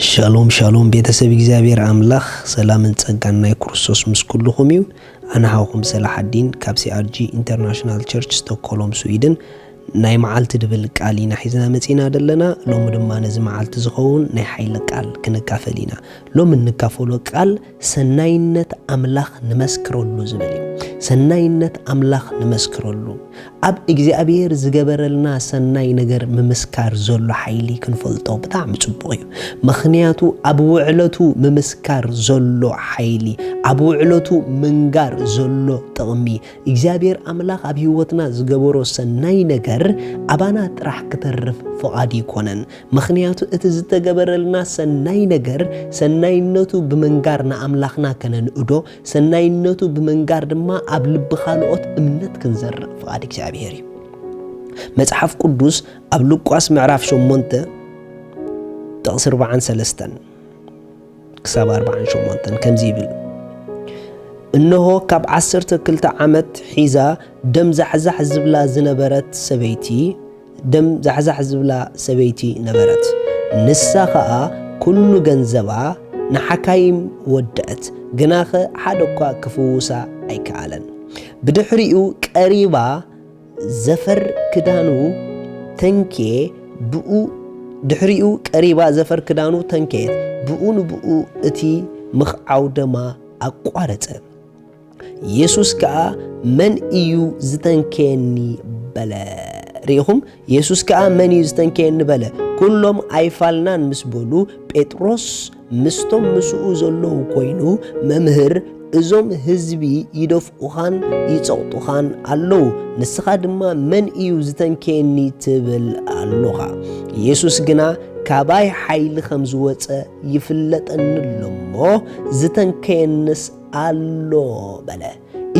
ሻሎም ሻሎም ቤተሰብ እግዚኣብሔር ኣምላኽ ሰላምን ጸጋን ናይ ክርስቶስ ምስ ኩልኹም እዩ። ኣነ ሓውኹም ሰላሓዲን ካብ C R G International Church ስቶክሆልም ስዊድን። ናይ መዓልቲ ድብል ቃል ኢና ሒዝና መጺና ዘለና። ሎሚ ድማ ነዚ መዓልቲ ዝኸውን ናይ ሓይሊ ቃል ክንካፈል ኢና። ሎሚ እንካፈሎ ቃል ሰናይነት ኣምላኽ ንመስክረሉ ዝብል እዩ። ሰናይነት ኣምላኽ ንመስክረሉ። ኣብ እግዚኣብሔር ዝገበረልና ሰናይ ነገር ምምስካር ዘሎ ሓይሊ ክንፈልጦ ብጣዕሚ ጽቡቕ እዩ። ምኽንያቱ ኣብ ውዕለቱ ምምስካር ዘሎ ሓይሊ፣ ኣብ ውዕለቱ ምንጋር ዘሎ ጥቕሚ፣ እግዚኣብሔር ኣምላኽ ኣብ ህይወትና ዝገበሮ ሰናይ ነገር ኣባና ጥራሕ ክተርፍ ፍቓድ ይኮነን። ምኽንያቱ እቲ ዝተገበረልና ሰናይ ነገር ሰናይነቱ ብምንጋር ንኣምላኽና ከነንእዶ፣ ሰናይነቱ ብምንጋር ድማ ኣብ ልቢ ካልኦት እምነት ክንዘርእ ፍቓድ እግዚኣብሔር እዩ። መጽሓፍ ቅዱስ ኣብ ሉቃስ ምዕራፍ ሸሞንተ ጥቕሲ ኣርባዓን ሰለስተን ክሳብ ኣርባዓን ሸሞንተን ከምዚ ይብል፣ እንሆ ካብ ዓሰርተ ክልተ ዓመት ሒዛ ደም ዛሕዛሕ ዝብላ ዝነበረት ሰበይቲ፣ ደም ዛሕዛሕ ዝብላ ሰበይቲ ነበረት። ንሳ ኸኣ ኩሉ ገንዘባ ንሓካይም ወደአት፣ ግናኸ ሓደ እኳ ክፍውሳ ኣይከኣለን። ብድሕሪኡ ቀሪባ ዘፈር ክዳኑ ተንኬ ብኡ ድሕሪኡ ቀሪባ ዘፈር ክዳኑ ተንከየት፣ ብኡ ንብኡ እቲ ምኽዓው ደማ ኣቋረጸ። የሱስ ከኣ መን እዩ ዝተንከየኒ በለ። ርኢኹም፣ የሱስ ከኣ መን እዩ ዝተንከየኒ በለ። ኩሎም ኣይፋልናን ምስ በሉ፣ ጴጥሮስ ምስቶም ምስኡ ዘለዉ ኮይኑ፣ መምህር፣ እዞም ህዝቢ ይደፍኡኻን ይጸቕጡኻን ኣለዉ፣ ንስኻ ድማ መን እዩ ዝተንከየኒ ትብል ኣሎኻ? የሱስ ግና ካባይ ሓይሊ ከም ዝወጸ ይፍለጠኒ ኣሎ እሞ፣ ዝተንከየንስ ኣሎ በለ።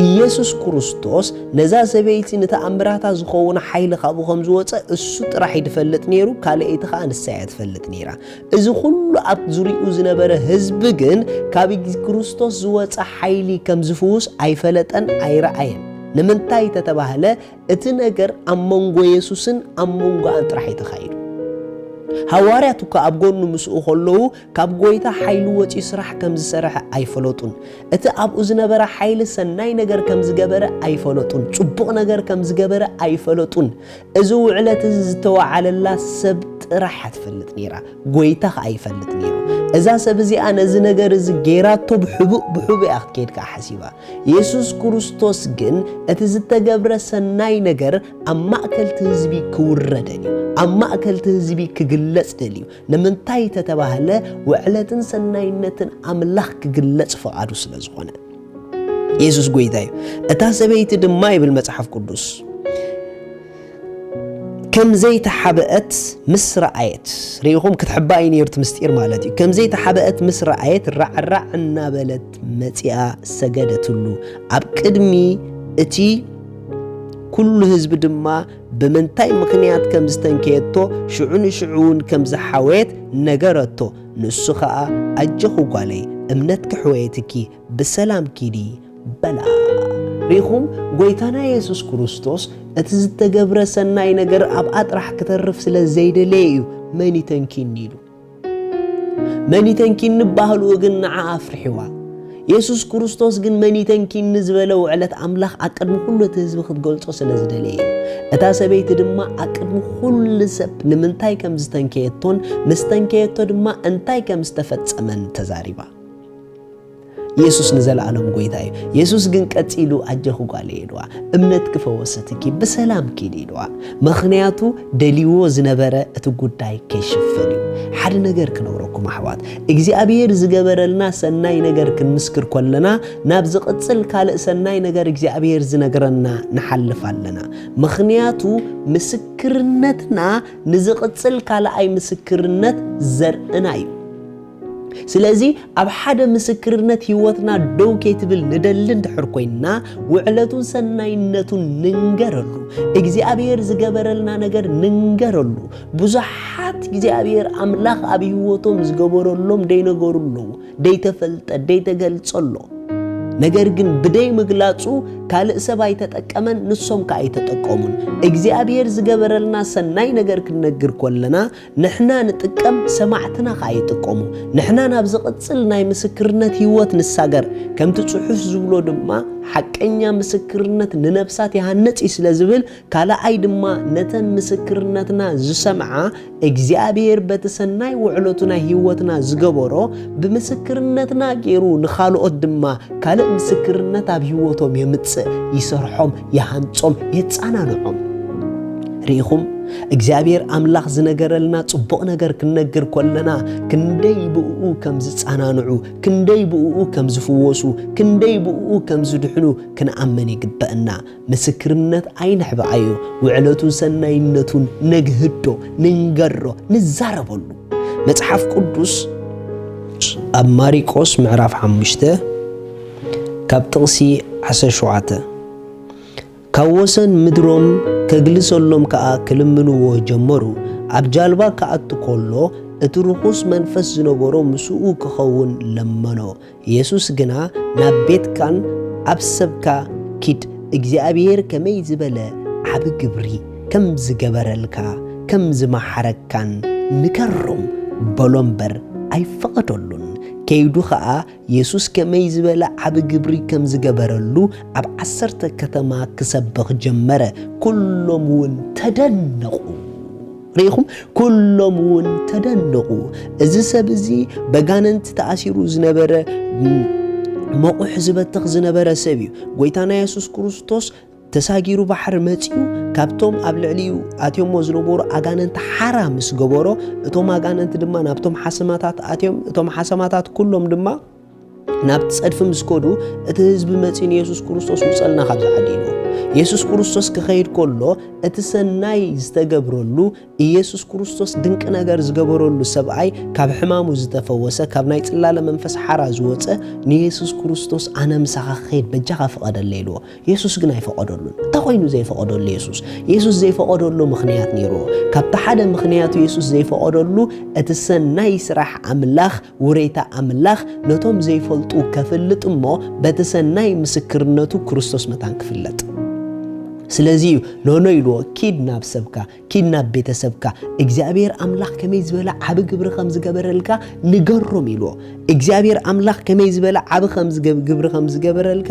ኢየሱስ ክርስቶስ ነዛ ሰበይቲ ንተኣምራታ ዝኸውን ሓይሊ ካብኡ ከም ዝወጸ እሱ ጥራሕ እዩ ዝፈልጥ ነይሩ፣ ካልኣይቲ ኸኣ ንሳ እያ ትፈልጥ ነይራ። እዚ ኹሉ ኣብ ዙርያኡ ዝነበረ ህዝቢ ግን ካብ ክርስቶስ ዝወጸ ሓይሊ ከም ዝፍውስ ኣይፈለጠን ኣይረኣየን። ንምንታይ ተተባህለ እቲ ነገር ኣብ መንጎ የሱስን ኣብ መንጎኣን ጥራሕ እዩ ተኻይዱ። ሃዋርያት እኳ ኣብ ጎኑ ምስኡ ከለዉ ካብ ጎይታ ሓይሊ ወጺኡ ስራሕ ከም ዝሰርሐ ኣይፈለጡን። እቲ ኣብኡ ዝነበረ ሓይሊ ሰናይ ነገር ከም ዝገበረ ኣይፈለጡን። ጽቡቕ ነገር ከም ዝገበረ ኣይፈለጡን። እዚ ውዕለት እዚ ዝተወዓለላ ሰብ ጥራሕ እያ ትፈልጥ ነይራ። ጎይታ ኸኣ ይፈልጥ ነይሩ። እዛ ሰብ እዚኣ ነዚ ነገር እዚ ገይራቶ ብሕቡእ ብሕቡእ እያ ክትከይድ ከኣ ሓሲባ። የሱስ ክርስቶስ ግን እቲ ዝተገብረ ሰናይ ነገር ኣብ ማእከል እቲ ህዝቢ ክውረ ደልዩ፣ ኣብ ማእከል እቲ ህዝቢ ክግለጽ ደልዩ። ንምንታይ ተተባህለ ውዕለትን ሰናይነትን ኣምላኽ ክግለጽ ፍቓዱ ስለ ዝኾነ። የሱስ ጎይታ እዩ። እታ ሰበይቲ ድማ ይብል መጽሓፍ ቅዱስ፣ ከም ዘይተሓበአት ምስ ረኣየት፣ ርኢኹም ክትሕባ እዩ ነይሩ እቲ ምስጢር ማለት እዩ። ከም ዘይተሓበአት ምስ ረኣየት ራዕራዕ እናበለት መጺኣ ሰገደትሉ። ኣብ ቅድሚ እቲ ኩሉ ህዝቢ ድማ ብምንታይ ምኽንያት ከም ዝተንከየቶ ሽዑ ንሽዑ እውን ከም ዝሓወየት ነገረቶ። ንሱ ኸኣ ኣጆኺ ጓለይ፣ እምነትኪ ሕወየትኪ፣ ብሰላም ኪዲ በላ። ርኢኹም፣ ጎይታና የሱስ ክርስቶስ እቲ ዝተገብረ ሰናይ ነገር ኣብኣ ጥራሕ ክተርፍ ስለ ዘይደለየ እዩ መን ይተንኪኒ ኢሉ። መን ይተንኪኒ ባህልኡ ግን ንዓኣ ኣፍርሕዋ። የሱስ ክርስቶስ ግን መን ይተንኪኒ ዝበለ ውዕለት ኣምላኽ ኣብ ቅድሚ ኩሉ እቲ ህዝቢ ክትገልጾ ስለ ዝደለየ እዩ። እታ ሰበይቲ ድማ ኣብ ቅድሚ ኩሉ ሰብ ንምንታይ ከም ዝተንከየቶን ምስ ተንከየቶ ድማ እንታይ ከም ዝተፈጸመን ተዛሪባ። የሱስ ንዘለኣለም ጎይታ እዩ። የሱስ ግን ቀጺሉ ኣጆኺ ጓለይ ኢልዋ፣ እምነትኪ ፈወሰትኪ፣ ብሰላም ኪዲ ኢልዋ። ምኽንያቱ ደልይዎ ዝነበረ እቲ ጉዳይ ከይሽፈን እዩ። ሓደ ነገር ክነግረኩም ኣሕዋት፣ እግዚኣብሔር ዝገበረልና ሰናይ ነገር ክንምስክር ከለና ናብ ዝቕጽል ካልእ ሰናይ ነገር እግዚኣብሔር ዝነግረና ንሓልፍ ኣለና። ምኽንያቱ ምስክርነትና ንዝቕጽል ካልኣይ ምስክርነት ዘርእና እዩ። ስለዚ ኣብ ሓደ ምስክርነት ህይወትና ደው ከይትብል ንደሊ እንድሕር ኮይንና፣ ውዕለቱን ሰናይነቱን ንንገረሉ። እግዚኣብሔር ዝገበረልና ነገር ንንገረሉ። ብዙሓት እግዚኣብሔር ኣምላኽ ኣብ ህይወቶም ዝገበረሎም ደይነገሩ ኣለዉ። ደይተፈልጠ፣ ደይተገልጸ ኣሎ። ነገር ግን ብደይ ምግላጹ ካልእ ሰብ ኣይተጠቀመን፣ ንሶም ከኣ ኣይተጠቀሙን። እግዚኣብሔር ዝገበረልና ሰናይ ነገር ክንነግር ከለና፣ ንሕና ንጥቀም፣ ሰማዕትና ከኣ ይጥቀሙ። ንሕና ናብ ዝቕጽል ናይ ምስክርነት ህይወት ንሳገር። ከምቲ ጽሑፍ ዝብሎ ድማ፣ ሓቀኛ ምስክርነት ንነፍሳት ይሃንጽ እዩ ስለ ዝብል፣ ካልኣይ ድማ ነተን ምስክርነትና ዝሰምዓ እግዚኣብሔር በቲ ሰናይ ውዕለቱ ናይ ህይወትና ዝገበሮ ብምስክርነትና ገይሩ ንኻልኦት ድማ ካልእ ምስክርነት ኣብ ህይወቶም የምጽእ፣ ይሰርሖም፣ ይሃንጾም፣ የጻናንዖም። ርኢኹም እግዚኣብሔር ኣምላኽ ዝነገረልና ጽቡቕ ነገር ክንነግር ከለና ክንደይ ብእኡ ከም ዝጻናንዑ፣ ክንደይ ብእኡ ከም ዝፍወሱ፣ ክንደይ ብእኡ ከም ዝድሕኑ ክንኣምን ይግበእና። ምስክርነት ኣይንሕብኣዮ፣ ውዕለቱን ሰናይነቱን ነግህዶ፣ ንንገሮ፣ ንዛረበሉ። መጽሓፍ ቅዱስ ኣብ ማሪቆስ ምዕራፍ ሓሙሽተ ካብ ጥቕሲ ዓሰርተ ሸውዓተ፣ ካብ ወሰን ምድሮም ከግልሰሎም ከኣ ክልምንዎ ጀመሩ። ኣብ ጃልባ ክኣቱ ከሎ እቲ ርኹስ መንፈስ ዝነበሮ ምስኡ ክኸውን ለመኖ። የሱስ ግና ናብ ቤትካን ኣብ ሰብካ ኪድ፣ እግዚኣብሔር ከመይ ዝበለ ዓቢ ግብሪ ከም ዝገበረልካ፣ ከም ዝመሓረካን ንገሮም በሎ እምበር ኣይፈቐደሉን። ከይዱ ኸኣ የሱስ ከመይ ዝበለ ዓቢ ግብሪ ከም ዝገበረሉ ኣብ ዓሰርተ ከተማ ክሰብኽ ጀመረ። ኩሎም እውን ተደነቑ። ርኢኹም? ኩሎም እውን ተደነቑ። እዚ ሰብ እዚ በጋነንቲ ተኣሲሩ ዝነበረ፣ ም-፣ መቑሕ ዝበትኽ ዝነበረ ሰብ እዩ። ጎይታና የሱስ ክርስቶስ ተሳጊሩ ባሕሪ መጺኡ፣ ካብቶም ኣብ ልዕሊኡ ኣትዮሞ ዝነበሩ ኣጋንንቲ ሓራ ምስ ገበሮ፣ እቶም ኣጋንንቲ ድማ ናብቶም ሓሰማታት ኣትዮም፣ እቶም ሓሰማታት ኩሎም ድማ ናብቲ ጸድፊ ምስ ከዱ፣ እቲ ህዝቢ መጺኡ ንየሱስ ክርስቶስ ውጸልና ካብዚ ዓዲ ኢልዎ። የሱስ ክርስቶስ ክኸይድ ከሎ፣ እቲ ሰናይ ዝተገብረሉ፣ ኢየሱስ ክርስቶስ ድንቂ ነገር ዝገበረሉ ሰብኣይ፣ ካብ ሕማሙ ዝተፈወሰ፣ ካብ ናይ ጽላለ መንፈስ ሓራ ዝወጸ፣ ንየሱስ ክርስቶስ ኣነ ምሳኻ ክኸይድ በጃኻ ፍቐደለይ ኢልዎ። የሱስ ግን ኣይፈቐደሉን። እንታይ ኮይኑ ዘይፈቐደሉ የሱስ? የሱስ ዘይፈቐደሉ ምኽንያት ነይርዎ። ካብቲ ሓደ ምኽንያቱ የሱስ ዘይፈቐደሉ፣ እቲ ሰናይ ስራሕ ኣምላኽ፣ ውሬታ ኣምላኽ ነቶም ዘይፈልጡ ከፍልጥ እሞ፣ በቲ ሰናይ ምስክርነቱ ክርስቶስ መታን ክፍለጥ። ስለዚ እዩ ኖኖ ኢልዎ፣ "ኪድ ናብ ሰብካ፣ ኪድ ናብ ቤተሰብካ፣ እግዚኣብሔር ኣምላኽ ከመይ ዝበለ ዓቢ ግብሪ ከም ዝገበረልካ ንገሮም" ኢልዎ። እግዚኣብሔር ኣምላኽ ከመይ ዝበለ ዓቢ ከም ዝገብ-፣ ግብሪ ከም ዝገበረልካ፣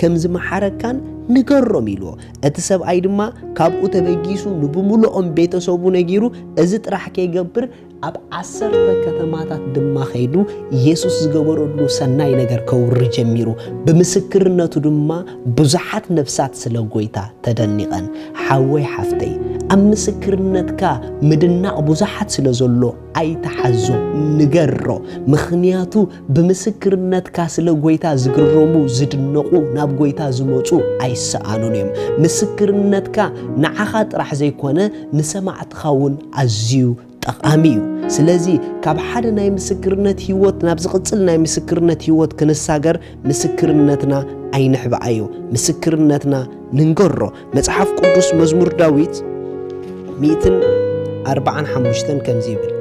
ከም ዝመሓረካን ንገሮም ኢልዎ። እቲ ሰብኣይ ድማ ካብኡ ተበጊሱ ንብምልኦም ቤተሰቡ ነጊሩ፣ እዚ ጥራሕ ከይገብር ኣብ ዓሰርተ ከተማታት ድማ ከይዱ የሱስ ዝገበረሉ ሰናይ ነገር ከውሪ ጀሚሩ። ብምስክርነቱ ድማ ብዙሓት ነፍሳት ስለ ጎይታ ተደኒቐን። ሓወይ ሓፍተይ፣ ኣብ ምስክርነትካ ምድናቕ ብዙሓት ስለ ዘሎ ኣይትሓዞ፣ ንገሮ። ምኽንያቱ ብምስክርነትካ ስለ ጎይታ ዝግረሙ፣ ዝድነቑ፣ ናብ ጎይታ ዝመጹ ኣይሰኣኑን እዮም። ምስክርነትካ ንዓኻ ጥራሕ ዘይኮነ ንሰማዕትኻ እውን ኣዝዩ ጠቓሚ እዩ። ስለዚ ካብ ሓደ ናይ ምስክርነት ህይወት ናብ ዝቕጽል ናይ ምስክርነት ህይወት ክንሳገር ምስክርነትና ኣይንሕብኣዮ። ምስክርነትና ንንገሮ። መጽሓፍ ቅዱስ መዝሙር ዳዊት ሚእትን ኣርባዓን ሓሙሽተን ከምዚ ይብል።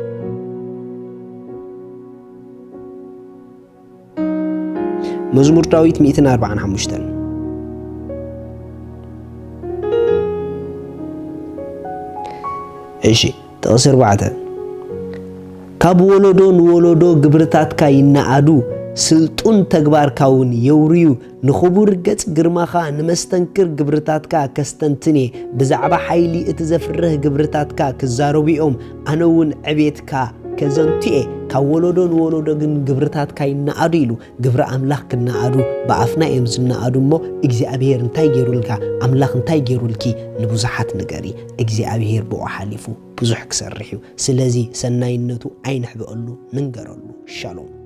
መዝሙር ዳዊት ሚእትን ኣርባዓን ሓሙሽተን። እሺ፣ ጥቕሲ ኣርባዕተ። ካብ ወለዶ ንወለዶ ግብርታትካ ይነኣዱ፣ ስልጡን ተግባርካ እውን የውርዩ። ንኽቡር ገጽ ግርማኻ፣ ንመስተንክር ግብርታትካ ከስተንትን እየ። ብዛዕባ ሓይሊ እቲ ዘፍርህ ግብርታትካ ክዛረቡ እዮም፣ ኣነ እውን ዕቤትካ ከዘንቱ እየ። ካብ ወለዶ ንወለዶ ግን ግብርታትካ ይነኣዱ ኢሉ። ግብሪ ኣምላኽ ክነኣዱ ብኣፍና እዮም ዝነኣዱ እሞ፣ እግዚኣብሄር እንታይ ገይሩልካ፣ ኣምላኽ እንታይ ገይሩልኪ ንብዙሓት ንገሪ። እግዚኣብሄር ብኡ ሓሊፉ ብዙሕ ክሰርሕ እዩ። ስለዚ ሰናይነቱ ኣይንሕብኣሉ፣ ንንገረሉ። ሻሎም።